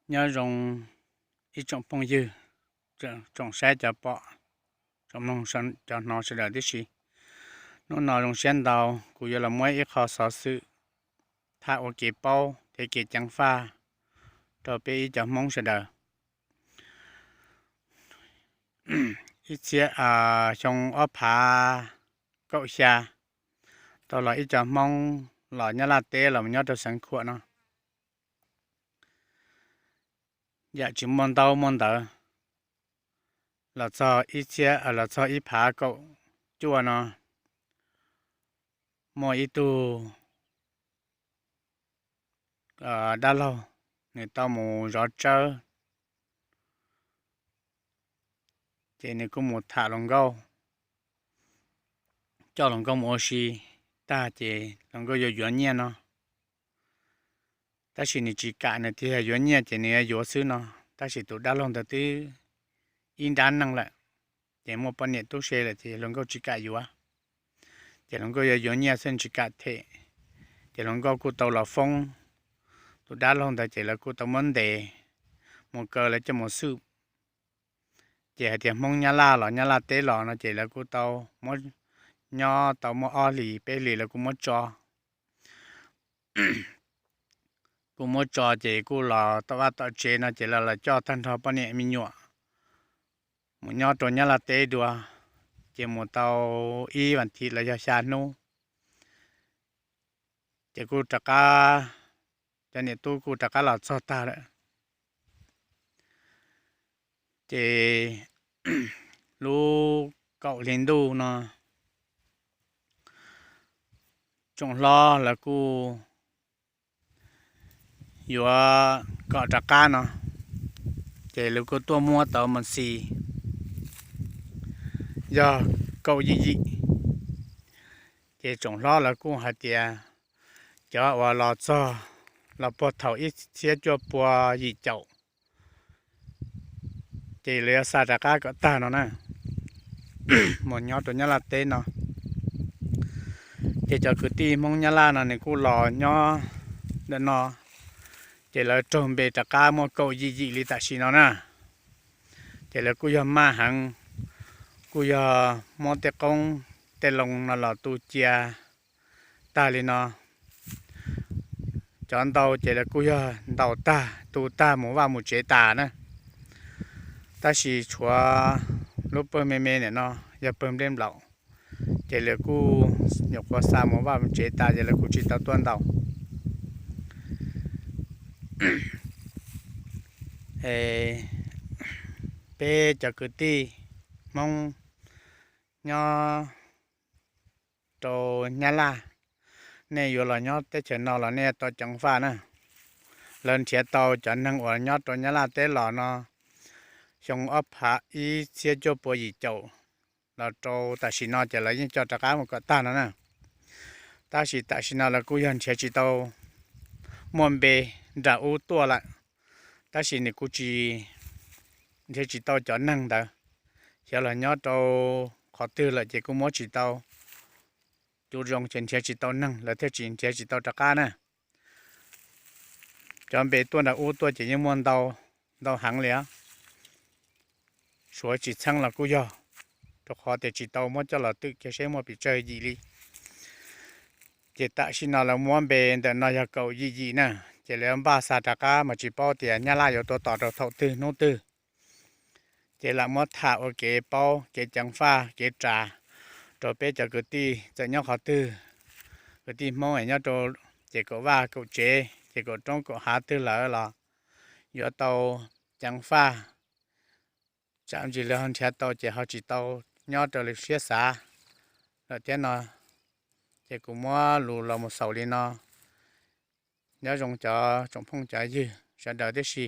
Nyob zoo ib tsoom phooj ywg, tsoom saib cov pom, tsoom mloog cov hnov sawv daws tib si. Hnub no zoo siab ntau, kuv yuav los muab ib qho xov xwm tham ua kev paub thiab kev ceev faj rau peb ib co Hmoob sawv daws. Ib txhiab, xyoo ob phav kaum xya, tau los ib co Hmoob los Nyab Laj teb los nyob rau Xeev Khuam no. Yam tsis muaj ntaub muaj ntawv, los txog ib txhiab, los txog ib phav kaum cuaj no, muaj ib tug dab laug, nws tau mus zov tsawb, ces nws kuj mus tham hluas nkauj, coj hluas nkauj mus ua si tag ces hluas nkauj yuav yuav nyiaj no, tab sis nws tsis kam, nws tias yog yuav nyiaj ces nws yuav yuav xwb no, tab sis tus dab laug ntawd twb ib nrab neej lawm, ces muaj poj niam tub se lawm ces hluas nkauj tsis kam yuav. Ces hluas nkauj yuav yuav nyiaj xwb tsis kam them, ces hluas nkauj kuj tau los foob tus dab laug ntawd ces lawv kuj tau muab ntes mus kaw lawv coj mus xwb. Ces hais tias Hmoob Nyab Laj los Nyab Laj teb los no ces lawv kuj tau muab nyob tau muaj ob hlis peb hlis lawv kuj muab tso. Kuj muab tso ces kuj los tom vaj tom tsev no ces lawv los coj tag nrho poj niam me nyuam mus nyob rau Nyab Laj teb dua, ces mus tau ib vas thiv los yog xya hnub, ces kuj rov qab, cov niam tub kuj rov qab los txog tag lawm. Ces lub kaum hli ntuj no, tsoom hlob lawv kuj yuav kom rov qab no, ces lawv kuj tuaj muab tau mas xis yog kaum yim yim. Ces tsoom hlob lawv kuj hais tias cov uas los txog los puag thaum ib txhiab cuaj pua yim caum, ces lawv yuav xa rov qab kom tag no na, mus nyob rau Nyab Laj teb no. Ces cov kwv tij Hmoob Nyab Laj no nws kuj los nyob ntawm no, ces lawv raug npe rov qab muaj kaum yim yim li tam sim no na. Ces lawv kuj yog maj heev, kuj yog muab tej qoob tej loo no los tu cia tag li no. Cov ntau ces lawv kuj yog ntaus tag tu tag mus vaj mus tsev tas na, tab sis tshuav lub pawg me me ntawm no yog pawg nplej nplaum, ces lawv kuj nyuam qhuav xa mus vaj mus tsev tas ces lawv kuj tsis tau tuaj ntaus. Peb cov kwv tij Hmoob nyob rau Nyab Laj, nej yuav los nyob teb chaws no los nej tau ceev faj na. Lawv nrhiav tau cov neeg uas nyob rau Nyab Laj teb los no, xyoo ob phav ib txhiab cuaj pua yim caum los rau tam sim no ces lawv yeej coj rov qab mus kom tag no na. Tab sis tam sim no lawv kuj yog nrhiav tsis tau, muaj npe nram ub tuaj lawm, tab sis nws kuj tsis, nrhiav tsis tau cov neeg ntawd, xyov los nyob rau qhov twg lawm ces kuj muab tsis tau. Cuv zoo ces nrhiav tsis tau neeg lawv thiaj tsis nrhiav tsis tau rov qab na. Cov npe tuaj nram ub tuaj ces yeej muaj ntau, ntau heev li os. Suav tsis txheeb los kuj yog, rau qhov tias tsis tau muab coj los twm kiag seb muaj pes tsawg yim li. Ces tam sim no lawv muab npe ntawm no yog kaum yim yim na, ces lawv npaj xa rov qab mas tsis paub tias Nyab Laj yuav tuav tos rau thaum twg hnub twg. Ces lam muab tham ua kev paub kev ceev faj kev ras rau peb cov kwv tij txawm nyob qhov twg, kwv tij Hmoob nyob rau ces kaum vaj kaum tsev ces kaum roob kaum hav twg lawm los yuav tau ceev faj. Tsam ntsis lawv ho nrhiav tau ces ho tsis tau nyob raws li siab xav lawm thiab no. Ces kuv muab lus los mus xaus li no. Nyob zoo cov tsoom phooj cov ywg sawv daws tib si.